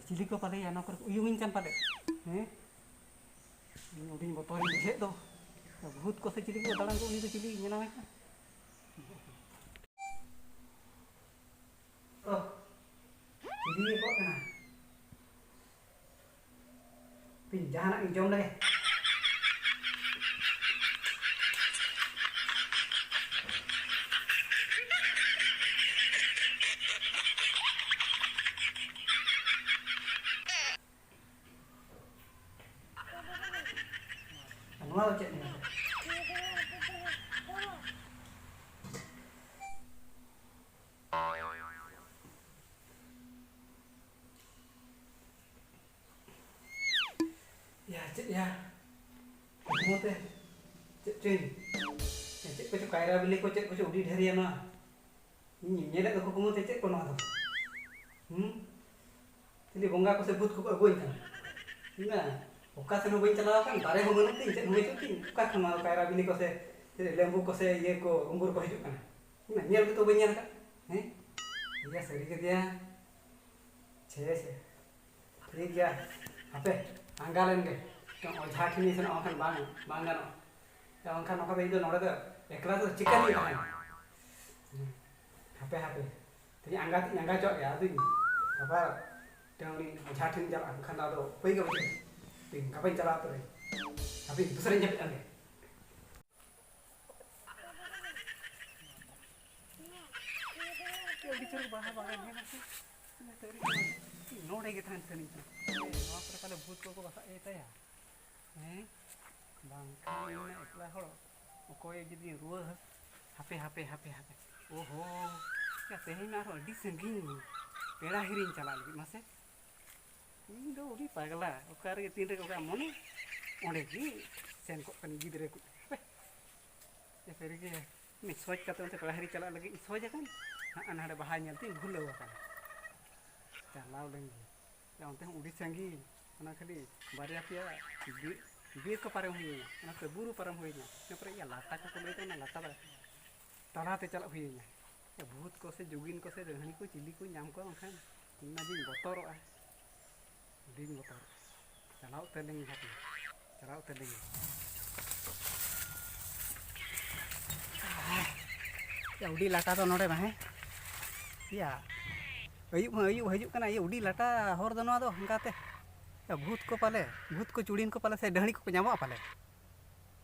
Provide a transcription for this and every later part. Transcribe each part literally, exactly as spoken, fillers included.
ᱪᱤᱞᱤ ᱠᱚ ᱯᱟᱞᱮᱭᱟ ᱱᱚᱣᱟ ᱠᱚᱨᱮ ᱠᱚ ᱩᱭᱩᱝᱤᱧ ᱠᱟᱱ ᱯᱟᱞᱮ? ᱦᱮᱸ? ᱤᱧ ᱦᱩᱰᱤᱧ ᱵᱚᱛᱚᱨᱤᱧ ᱵᱩᱡᱷᱟᱹᱣᱮᱫ ᱫᱚ᱾ ᱵᱷᱩᱛ ᱠᱚ ᱥᱮ ᱪᱤᱞᱤ ᱠᱚ ᱫᱟᱬᱟᱱ ᱠᱚ, ᱩᱱᱤ ᱫᱚ ᱪᱤᱞᱤ ᱧᱮᱞᱟᱢᱮ ᱠᱟᱱ? ᱚ, ᱪᱤᱞᱤ ᱠᱚ ᱠᱟᱱᱟ? ᱛᱤᱧ ᱡᱟᱦᱟᱱᱟᱜ ᱤᱧ ᱡᱚᱢ ᱞᱮᱜᱮ᱾ ᱱᱚᱣᱟ ᱫᱚ ᱪᱮᱫ ᱠᱟᱱᱟ? ᱭᱟ, ᱪᱮᱫ ᱭᱟ? ᱠᱩᱠᱢᱩ ᱛᱮ ᱪᱮᱫ ᱪᱚᱧ, ᱪᱮᱫ ᱠᱚᱪᱚ ᱠᱟᱭᱨᱟ ᱵᱤᱞᱤ ᱠᱚ, ᱪᱮᱫ ᱠᱚᱪᱚ ᱩᱰᱤ ᱰᱷᱮᱨ ᱭᱟ ᱱᱚᱣᱟ᱾ ᱤᱧ ᱧᱮᱞᱮᱫ ᱫᱚ ᱠᱩᱠᱢᱩ ᱛᱮ, ᱪᱮᱫ ᱠᱚ ᱱᱚᱣᱟ ᱫᱚ? ᱦᱩᱸ? ᱪᱤᱞᱤ ᱵᱚᱸᱜᱟ ᱠᱚ ᱥᱮ ᱵᱷᱩᱛ ᱠᱚᱠᱚ ᱟᱹᱜᱩᱣᱟᱹᱧ ᱠᱟᱱᱟ? ᱤᱧ ᱢᱟ ᱚᱠᱟ ᱥᱮᱫ ᱦᱚᱸ ᱵᱟᱹᱧ ᱪᱟᱞᱟᱣ ᱟᱠᱟᱱ, ᱫᱟᱨᱮ ᱦᱚᱸ ᱵᱟᱹᱱᱩᱜ ᱛᱤᱧ, ᱪᱮᱫ ᱦᱚᱸ ᱵᱟᱹᱪᱩᱜ ᱛᱤᱧ, ᱚᱠᱟ ᱠᱷᱚᱱ ᱱᱚᱣᱟ ᱠᱟᱭᱨᱟ ᱵᱤᱞᱤ ᱠᱚ ᱥᱮ ᱪᱮᱫ ᱞᱮᱢᱵᱩ ᱠᱚ ᱥᱮ ᱤᱭᱟᱹ ᱠᱚ, ᱩᱢᱵᱩᱨ ᱠᱚ ᱦᱤᱡᱩᱜ ᱠᱟᱱᱟ? ᱤᱧ ᱢᱟ ᱧᱮᱞ ᱜᱮᱛᱚ ᱵᱟᱹᱧ ᱧᱮᱞ ᱟᱠᱟᱫ᱾ ᱦᱮᱸ? ᱤᱭᱟᱹ, ᱥᱟᱹᱨᱤ ᱠᱮᱫᱮᱭᱟ᱾ ᱪᱷᱮ, ᱪᱷᱮ᱾ ᱴᱷᱤᱠ ᱜᱮᱭᱟ, ᱦᱟᱯᱮ, ᱟᱸᱜᱟ ᱞᱮᱱ ᱜᱮ᱾ ᱢᱤᱫᱴᱟᱝ ᱚᱡᱷᱟ ᱴᱷᱮᱱᱤᱧ ᱥᱮᱱᱚᱜᱼᱟ, ᱵᱟᱝᱠᱷᱟᱱ ᱵᱟᱝ, ᱵᱟᱝ ᱜᱟᱱᱚᱜᱼᱟ᱾ ᱭᱟ, ᱵᱟᱝᱠᱷᱟᱱ ᱱᱚᱝᱠᱟ ᱫᱚ ᱤᱧ ᱫᱚ ᱱᱚᱰᱮ ᱫᱚ ᱮᱠᱞᱟ ᱫᱚ ᱪᱤᱠᱟᱹᱛᱤᱧ ᱛᱟᱦᱮᱱᱟ? ᱦᱟᱯᱮ, ᱦᱟᱯᱮ, ᱛᱮᱦᱮᱧ ᱟᱸᱜᱟ ᱛᱤᱧ ᱟᱸᱜᱟ ᱦᱚᱪᱚᱣᱟᱜ ᱜᱮᱭᱟ, ᱟᱫᱚᱧ ᱟᱵᱟᱨ ᱢᱤᱫᱴᱟᱝ ᱩᱱᱤ ᱚᱡᱷᱟ ᱴᱷᱮᱱᱤᱧ ᱪᱟᱞᱟᱜᱼᱟ, ᱵᱟᱝᱠᱷᱟᱱ ᱫᱚ ᱟᱫᱚ ᱩᱯᱟᱹᱭ ᱜᱮ ᱵᱟᱹᱪᱩᱜᱼᱟ᱾ ᱦᱟᱯᱮᱧ ᱜᱟᱯᱟᱧ ᱪᱟᱞᱟᱣ ᱩᱛᱟᱹᱨ ᱞᱮᱱ ᱜᱮ᱾ ᱦᱟᱯᱮᱧ ᱫᱚᱥᱨᱟᱧ ᱡᱟᱹᱯᱤᱫ ᱞᱮᱱ ᱜᱮ᱾ ᱟᱹᱰᱤ ᱪᱚᱨᱚᱠ ᱵᱟᱦᱟ ᱵᱟᱜᱟᱱ ᱧᱮᱞ ᱟᱥᱮ᱾ ᱥᱟᱹᱨᱤ ᱜᱮ ᱱᱚᱰᱮ ᱜᱮ ᱛᱟᱦᱮᱱ ᱥᱟᱱᱟᱧ ᱠᱟᱱᱟ᱾ ᱱᱚᱣᱟ ᱠᱚᱨᱮ ᱯᱟᱞᱮ ᱵᱷᱩᱛ ᱠᱚᱠᱚ ᱵᱟᱥᱟᱜ ᱜᱮ ᱛᱟᱭᱟ᱾ ᱦᱮᱸ? ᱵᱟᱝᱠᱷᱟᱱ ᱤᱧ ᱢᱟ ᱮᱠᱞᱟ ᱦᱚᱲ, ᱚᱠᱚᱭ ᱡᱩᱫᱤ ᱨᱩᱣᱟᱹ ᱦᱟᱹ-, ᱦᱟᱯᱮ, ᱦᱟᱯᱮ, ᱦᱟᱯᱮ, ᱦᱟᱯᱮ᱾ ᱳᱦᱳ, ᱭᱟ, ᱛᱮᱦᱮᱧ ᱢᱟ ᱟᱨᱦᱚᱸ ᱟᱹᱰᱤ ᱥᱟᱺᱜᱤᱧ ᱯᱮᱲᱟ ᱦᱤᱨᱤᱧ ᱪᱟᱞᱟᱜ ᱞᱟᱹᱜᱤᱫ᱾ ᱢᱟᱥᱮ, ᱤᱧ ᱫᱚ ᱟᱹᱰᱤ ᱯᱟᱜᱽᱞᱟ, ᱚᱠᱟ ᱨᱮᱜᱮ ᱛᱤᱱ ᱨᱮᱜᱮ ᱚᱠᱟ ᱢᱚᱱᱮ, ᱚᱸᱰᱮ ᱜᱮ ᱥᱮᱱ ᱠᱚᱜ ᱠᱟᱹᱱᱟᱹᱧ ᱜᱤᱫᱽᱨᱟᱹ ᱠᱚ᱾ ᱦᱟᱯᱮ, ᱭᱟ, ᱥᱟᱹᱨᱤᱜᱮ, ᱩᱱᱤ ᱥᱚᱡᱽ ᱠᱟᱛᱮ ᱚᱱᱛᱮ ᱯᱮᱲᱟ ᱦᱤᱨᱤ ᱪᱟᱞᱟᱜ ᱞᱟᱹᱜᱤᱫ ᱤᱧ ᱥᱚᱡᱽ ᱟᱠᱟᱱ, ᱦᱟᱸᱜ ᱱᱟᱰᱮ ᱵᱟᱦᱟ ᱧᱮᱞ ᱛᱤᱧ ᱵᱷᱩᱞᱟᱹᱣ ᱟᱠᱟᱱᱟ᱾ ᱪᱟᱞᱟᱣ ᱞᱮᱱ ᱜᱮ᱾ ᱭᱟ, ᱚᱱᱛᱮ ᱦᱚᱸ ᱟᱹᱰᱤ ᱥᱟᱺᱜᱤᱧ, ᱚᱱᱟ ᱠᱷᱟᱹᱞᱤ ᱵᱟᱨᱭᱟ ᱯᱮᱭᱟ ᱵᱤᱨ, ᱵᱤᱨ ᱠᱚ ᱯᱟᱨᱚᱢ ᱦᱩᱭᱟᱹᱧᱟ, ᱚᱱᱟ ᱠᱚᱨᱮ ᱵᱩᱨᱩ ᱯᱟᱨᱚᱢ ᱦᱩᱭᱟᱹᱧᱟ, ᱤᱱᱟᱹ ᱯᱚᱨᱮ ᱭᱟ ᱞᱟᱴᱟ ᱠᱚᱠᱚ ᱞᱟᱹᱭ ᱛᱟᱦᱮᱸ, ᱚᱱᱟ ᱞᱟᱴᱟ ᱫᱚ ᱛᱟᱞᱟᱛᱮ ᱪᱟᱞᱟᱜ ᱦᱩᱭᱟᱹᱧᱟ᱾ ᱭᱟ, ᱵᱷᱩᱛ ᱠᱚ ᱥᱮ ᱡᱩᱜᱤᱱ ᱠᱚ ᱥᱮ ᱨᱟᱹᱦᱱᱤ ᱠᱚ ᱪᱤᱞᱤ ᱠᱚ ᱧᱟᱢ ᱠᱚᱣᱟ ᱵᱟᱝᱠᱷᱟᱱ ᱤᱧ ᱢᱟ ᱡᱤᱧ ᱵᱚᱛᱚᱨᱚᱜᱼᱟ᱾ ᱟᱹᱰᱤᱧ ᱵᱚᱛᱚᱨᱚᱜᱼᱟ᱾ ᱪᱟᱞᱟᱣ ᱩᱛᱟᱹᱨ ᱞᱮᱱ ᱜᱮ ᱦᱟᱸᱜ᱾ ᱪᱟᱞᱟᱣ ᱩᱛᱟᱹᱨ ᱞᱮᱱ ᱜᱮ᱾ ᱭᱟ, ᱟᱹᱰᱤ ᱞᱟᱴᱟ ᱫᱚ ᱱᱚᱰᱮ ᱢᱟ, ᱦᱮᱸ? ᱭᱟ, ᱟᱹᱭᱩᱵ ᱦᱚᱸ ᱟᱹᱭᱩᱵ ᱦᱤᱡᱩᱜ ᱠᱟᱱᱟ᱾ ᱭᱟ, ᱟᱹᱰᱤ ᱞᱟᱴᱟ ᱦᱚᱨ ᱫᱚ ᱱᱚᱣᱟ ᱫᱚ, ᱚᱱᱠᱟᱛᱮ᱾ ᱭᱟ, ᱵᱷᱩᱛ ᱠᱚ ᱯᱟᱞᱮ, ᱵᱷᱩᱛ ᱠᱚ, ᱪᱩᱲᱤᱱ ᱠᱚ ᱯᱟᱞᱮ ᱥᱮ ᱰᱟᱹᱦᱲᱤ ᱠᱚᱠᱚ ᱧᱟᱢᱚᱜᱼᱟ ᱯᱟᱞᱮ᱾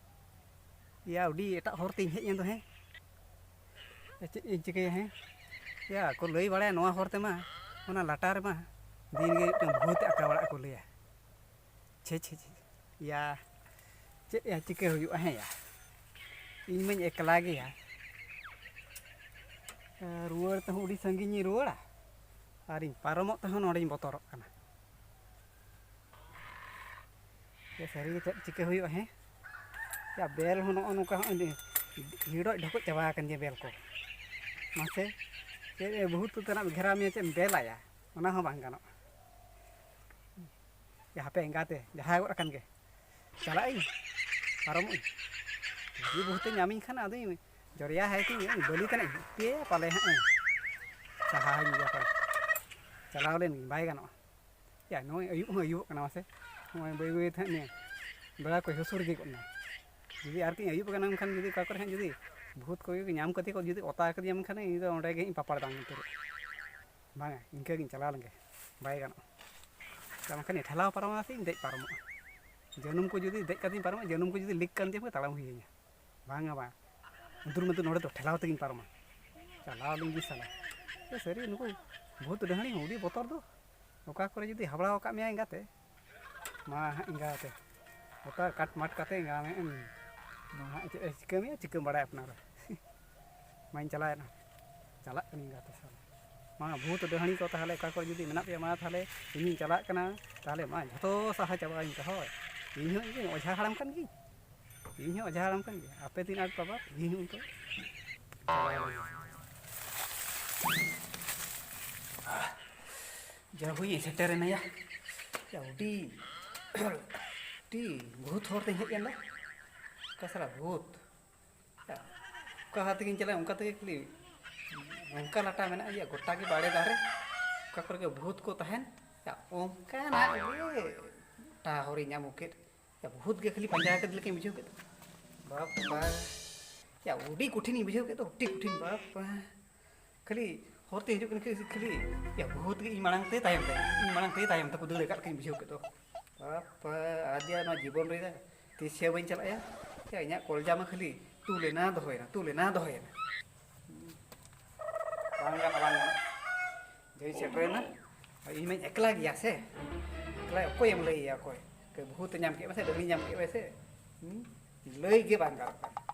ᱭᱟ, ᱟᱹᱰᱤ ᱮᱴᱟᱜ ᱦᱚᱨ ᱛᱮᱧ ᱦᱮᱡ ᱮᱱ ᱫᱚ, ᱦᱮᱸ? ᱪᱮᱫ ᱤᱧ ᱪᱤᱠᱟᱹᱭᱟ, ᱦᱮᱸ? ᱭᱟ, ᱠᱚ ᱞᱟᱹᱭ ᱵᱟᱲᱟᱭᱟ ᱱᱚᱣᱟ ᱦᱚᱨ ᱛᱮᱢᱟ, ᱚᱱᱟ ᱞᱟᱴᱟ ᱨᱮᱢᱟ ᱫᱤᱱ ᱜᱮ ᱢᱤᱫᱴᱟᱝ ᱵᱷᱩᱛ ᱮ ᱟᱠᱟ ᱵᱟᱲᱟᱜ ᱠᱚ ᱞᱟᱹᱭᱟ᱾ ᱪᱷᱮ, ᱪᱷᱮ, ᱪᱷᱮ᱾ ᱭᱟ, ᱪᱮᱫ ᱭᱟ ᱪᱤᱠᱟᱹ ᱦᱩᱭᱩᱜᱼᱟ, ᱦᱮᱸ ᱭᱟ? ᱤᱧ ᱢᱟᱧ ᱮᱠᱞᱟ ᱜᱮᱭᱟ᱾ ᱨᱩᱣᱟᱹᱲ ᱛᱮᱦᱚᱸ ᱟᱹᱰᱤ ᱥᱟᱺᱜᱤᱧᱤᱧ ᱨᱩᱣᱟᱹᱲᱟ, ᱟᱨᱤᱧ ᱯᱟᱨᱚᱢᱚᱜ ᱛᱮᱦᱚᱸ ᱱᱚᱰᱮᱧ ᱵᱚᱛᱚᱨᱚᱜ ᱠᱟᱱᱟ᱾ ᱭᱟ, ᱥᱟᱹᱨᱤ ᱜᱮ ᱪᱮᱫ ᱪᱤᱠᱟᱹ ᱦᱩᱭᱩᱜᱼᱟ, ᱦᱮᱸ? ᱭᱟ, ᱵᱮᱞ ᱦᱚᱸ ᱱᱚᱜᱼᱚ ᱱᱚᱝᱠᱟ ᱦᱚᱸᱜᱼᱚᱭ ᱦᱤᱲᱚᱡ ᱰᱷᱚᱠᱚᱡ ᱪᱟᱵᱟ ᱟᱠᱟᱱ ᱜᱮᱭᱟ ᱵᱮᱞ ᱠᱚ᱾ ᱢᱟᱥᱮ, ᱪᱮᱫ ᱮ ᱵᱚᱦᱩᱛ ᱩᱛᱟᱹᱨᱟᱜ ᱜᱷᱮᱨᱟᱣ ᱢᱮᱭᱟ, ᱪᱮᱫ ᱮᱢ ᱵᱮᱞᱟᱭᱟ? ᱚᱱᱟ ᱦᱚᱸ ᱵᱟᱝ ᱜᱟᱱᱚᱜᱼᱟ᱾ ᱭᱟ, ᱦᱟᱯᱮ ᱮᱸᱜᱟᱛᱮ ᱡᱟᱦᱟᱸ ᱜᱚᱫ ᱟᱠᱟᱱ ᱜᱮ, ᱪᱟᱞᱟᱜ ᱟᱹᱧ, ᱯᱟᱨᱚᱢᱚᱜ ᱟᱹᱧ᱾ ᱡᱩᱫᱤ ᱵᱚᱦᱩᱛᱮ ᱧᱟᱢᱤᱧ ᱠᱷᱟᱱ ᱟᱫᱚᱧ ᱡᱚᱨᱭᱟ ᱦᱟᱭ ᱛᱤᱧ, ᱵᱟᱹᱞᱤ ᱛᱟᱱᱟᱜ ᱤᱧ ᱯᱮᱭᱟ ᱯᱟᱞᱮ ᱦᱟᱸᱜ ᱮ ᱥᱟᱦᱟᱣᱟᱹᱧ ᱜᱮᱭᱟ ᱯᱟᱞᱮ᱾ ᱪᱟᱞᱟᱣ ᱞᱮᱱ ᱜᱤᱧ, ᱵᱟᱭ ᱜᱟᱱᱚᱜᱼᱟ᱾ ᱭᱟ, ᱱᱚᱜᱼᱚᱭ ᱟᱹᱭᱩᱵ ᱦᱚᱸ ᱟᱹᱭᱩᱵᱚᱜ ᱠᱟᱱᱟ, ᱢᱟᱥᱮ᱾ ᱱᱚᱜᱼᱚᱭ ᱵᱟᱹᱭ ᱵᱟᱹᱭ ᱛᱮ ᱦᱟᱸᱜ ᱱᱤᱭᱟᱹ ᱵᱮᱲᱟ ᱠᱚ ᱦᱟᱹᱥᱩᱨ ᱤᱫᱤ ᱜᱚᱫ ᱮᱱᱟ᱾ ᱡᱩᱫᱤ ᱟᱨᱠᱤᱧ ᱟᱹᱭᱩᱵ ᱟᱠᱟᱱᱟ, ᱮᱱᱠᱷᱟᱱ ᱡᱩᱫᱤ ᱚᱠᱟ ᱠᱚᱨᱮ ᱦᱟᱸᱜ ᱡᱩᱫᱤ ᱵᱷᱩᱛ ᱠᱚ ᱧᱟᱢ ᱠᱟᱛᱮ ᱠᱚ ᱡᱩᱫᱤ ᱚᱛᱟ ᱠᱟᱫᱤᱧᱟ, ᱮᱱᱠᱷᱟᱱ ᱤᱧ ᱫᱚ ᱚᱸᱰᱮ ᱜᱮ ᱦᱟᱸᱜ ᱤᱧ ᱯᱟᱯᱟᱲ ᱫᱟᱱ ᱩᱛᱟᱹᱨᱚᱜᱼᱟ᱾ ᱵᱟᱝᱟ, ᱤᱱᱠᱟᱹ ᱜᱤᱧ ᱪᱟᱞᱟᱣ ᱞᱮᱱ ᱜᱮ, ᱵᱟᱭ ᱜᱟᱱᱚᱜᱼᱟ᱾ ᱪᱟᱞᱟᱣ ᱞᱮᱱᱠᱷᱟᱱ ᱴᱷᱮᱞᱟᱣ ᱯᱟᱨᱚᱢᱚᱜᱼᱟ ᱥᱮ ᱤᱧ ᱫᱮᱡ ᱯᱟᱨᱚᱢᱚᱜᱼᱟ᱾ ᱡᱟᱹᱱᱩᱢ ᱠᱚ ᱡᱩᱫᱤ ᱫᱮᱡ ᱠᱟᱛᱮᱧ ᱯᱟᱨᱚᱢᱚᱜᱼᱟ, ᱡᱟᱹᱱᱩᱢ ᱠᱚ ᱡᱩᱫᱤ ᱞᱤᱠ ᱠᱟᱱ ᱛᱤᱧᱟ, ᱛᱟᱲᱟᱢ ᱦᱩᱭ ᱟᱹᱧᱟ᱾ ᱵᱟᱝᱟ, ᱵᱟᱝ᱾ ᱩᱫᱩᱨ ᱢᱩᱫᱩᱨ ᱱᱚᱰᱮ ᱫᱚ ᱴᱷᱮᱞᱟᱣ ᱛᱮᱜᱤᱧ ᱯᱟᱨᱚᱢᱟ᱾ ᱪᱟᱞᱟᱣ ᱞᱤᱧ ᱜᱮ ᱥᱟᱞᱟ᱾ ᱮ ᱥᱟᱹᱨᱤ, ᱱᱩᱠᱩ ᱵᱷᱩᱛ ᱰᱟᱹᱦᱲᱤ ᱦᱚᱸ ᱟᱹᱰᱤ ᱵᱚᱛᱚᱨ ᱫᱚ᱾ ᱚᱠᱟ ᱠᱚᱨᱮ ᱡᱩᱫᱤ ᱦᱟᱵᱲᱟᱣ ᱟᱠᱟᱫ ᱢᱮᱭᱟ ᱮᱸᱜᱟᱛᱮ, ᱢᱟ ᱦᱟᱸᱜ ᱮᱸᱜᱟᱛᱮ᱾ ᱜᱚᱴᱟ ᱠᱟᱴ ᱢᱟᱴ ᱠᱟᱛᱮ ᱮᱸᱜᱟ ᱢᱮ, ᱮᱢ, ᱢᱟ ᱦᱟᱸᱜ ᱪᱮᱫ ᱮ ᱪᱤᱠᱟᱹ ᱢᱮᱭᱟ, ᱪᱤᱠᱟᱹᱢ ᱵᱟᱲᱟᱭᱟ ᱟᱯᱱᱟᱨ᱾ ᱢᱟᱧ ᱪᱟᱞᱟᱣᱮᱱᱟ᱾ ᱪᱟᱞᱟᱜ ᱠᱟᱹᱱᱟᱹᱧ ᱮᱸᱜᱟᱛᱮ ᱥᱟᱞᱟ᱾ ᱢᱟ ᱵᱷᱩᱛ ᱰᱟᱹᱦᱲᱤ ᱠᱚ ᱛᱟᱦᱚᱞᱮ ᱚᱠᱟ ᱠᱚᱨᱮ ᱡᱩᱫᱤ ᱢᱮᱱᱟᱜ ᱯᱮᱭᱟ, ᱢᱟ ᱛᱟᱦᱚᱞᱮ ᱤᱧᱤᱧ ᱪᱟᱞᱟᱜ ᱠᱟᱱᱟ᱾ ᱛᱟᱦᱚᱞᱮ ᱢᱟ ᱡᱷᱚᱛᱚ ᱥᱟᱦᱟ ᱪᱟᱵᱟᱜᱼᱟ ᱤᱧ ᱛᱮ, ᱦᱳᱭ᱾ ᱤᱧ ᱦᱚᱸ, ᱤᱧ ᱦᱚᱸ ᱚᱡᱷᱟ ᱦᱟᱲᱟᱢ ᱠᱟᱱ ᱜᱤᱭᱟᱹᱧ᱾ ᱤᱧ ᱦᱚᱸ ᱚᱡᱷᱟ ᱦᱟᱲᱟᱢ ᱠᱟᱱ ᱜᱮᱭᱟ᱾ ᱟᱯᱮ ᱛᱤᱱ ᱟᱸᱴ ᱵᱟᱵᱟ, ᱤᱧ ᱦᱚᱸ ᱚᱱᱠᱟ᱾ ᱡᱟ ᱦᱩᱭ ᱥᱮᱴᱮᱨᱮᱱᱟ ᱭᱟ᱾ ᱭᱟ, ᱟᱹᱰᱤ, ᱟᱹᱰᱤ ᱵᱷᱩᱛ ᱦᱚᱨ ᱛᱮᱧ ᱦᱮᱡ ᱮᱱ ᱫᱚ᱾ ᱚᱠᱟ ᱥᱟᱞᱟ ᱵᱷᱩᱛ? ᱭᱟ, ᱚᱠᱟ ᱦᱚᱨ ᱛᱮᱜᱤᱧ ᱪᱟᱞᱟᱜᱼᱟ, ᱚᱱᱠᱟ ᱛᱮᱜᱮ ᱠᱷᱟᱹᱞᱤ ᱱᱚᱝᱠᱟ ᱞᱟᱴᱟ ᱢᱮᱱᱟᱜᱼᱟ, ᱭᱟ, ᱜᱚᱴᱟ ᱜᱮ ᱵᱟᱲᱮ ᱫᱟᱨᱮ᱾ ᱚᱠᱟ ᱠᱚᱨᱮ ᱜᱮ ᱵᱷᱩᱛ ᱠᱚ ᱛᱟᱦᱮᱱ, ᱭᱟ, ᱚᱱᱠᱟᱱᱟᱜ ᱜᱮ ᱴᱷᱟᱶ ᱦᱚᱨᱤᱧ ᱧᱟᱢ ᱠᱮᱫ᱾ ᱭᱟ, ᱵᱚᱦᱩᱛ ᱜᱮ ᱠᱷᱟᱹᱞᱤ ᱯᱟᱸᱡᱟ ᱠᱮᱫ ᱞᱮᱠᱟᱧ ᱵᱩᱡᱷᱟᱹᱣ ᱠᱮᱫ᱾ ᱵᱟᱯ ᱵᱟᱯ᱾ ᱭᱟ, ᱟᱹᱰᱤ ᱠᱚᱴᱷᱤᱱᱤᱧ ᱵᱩᱡᱷᱟᱹᱣ ᱠᱮᱫ ᱫᱚ, ᱟᱹᱰᱤ ᱠᱚᱴᱷᱤᱱ ᱵᱟᱯ᱾ ᱠᱷᱟᱹᱞᱤ ᱦᱚᱨ ᱛᱮ ᱦᱤᱡᱩᱜ ᱠᱟᱱ ᱠᱷᱟᱹᱞᱤ, ᱠᱷᱟᱹᱞᱤ, ᱭᱟ, ᱵᱚᱦᱩᱛ ᱜᱮ ᱤᱧ ᱢᱟᱲᱟᱝ ᱛᱮ ᱛᱟᱭᱚᱢ ᱛᱮ, ᱤᱧ ᱢᱟᱲᱟᱝ ᱛᱮ ᱛᱟᱭᱚᱢ ᱛᱮᱠᱚ ᱫᱟᱹᱲ ᱟᱠᱟᱫ ᱞᱮᱠᱟᱧ ᱵᱩᱡᱷᱟᱹᱣ ᱠᱮᱫ ᱫᱚ᱾ ᱵᱟᱯ, ᱟᱫᱮᱭᱟ ᱱᱚᱣᱟ ᱡᱤᱵᱚᱱ ᱨᱮ ᱛᱤᱥ ᱦᱚᱸ ᱵᱟᱹᱧ ᱪᱟᱞᱟᱜᱼᱟ᱾ ᱭᱟ, ᱤᱧᱟᱹᱜ ᱠᱚᱞᱡᱟ ᱢᱟ ᱠᱷᱟᱹᱞᱤ ᱛᱩᱞᱮᱱᱟ ᱫᱚᱦᱚᱭᱮᱱᱟ, ᱛᱩᱞᱮᱱᱟ ᱫᱚᱦᱚᱭᱮᱱᱟ᱾ ᱵᱟᱝ ᱜᱟᱱᱚᱜᱼᱟ, ᱵᱟᱝ ᱜᱟᱱᱚᱜᱼᱟ᱾ ᱡᱮᱧ ᱥᱮᱴᱮᱨᱮᱱᱟ, ᱟᱨ ᱤᱧ ᱢᱟᱧ ᱮᱠᱞᱟ ᱜᱮᱭᱟ ᱥᱮ, ᱮᱠᱞᱟ ᱚᱠᱚᱭᱮᱢ ᱞᱟᱹᱭ ᱟᱭᱟ, ᱚᱠᱚᱭ? ᱠᱟᱹᱡ ᱵᱚᱦᱩᱛ ᱧᱟᱢ ᱠᱮᱫ ᱢᱮᱥᱮ, ᱰᱟᱹᱝᱨᱤ ᱧᱟᱢ ᱠᱮᱫ ᱢᱮᱥᱮ, ᱦᱩᱸ? ᱞᱟᱹᱭ ᱜᱮ ᱵᱟᱝ ᱜᱟᱱᱚᱜ ᱠᱟᱱᱟ᱾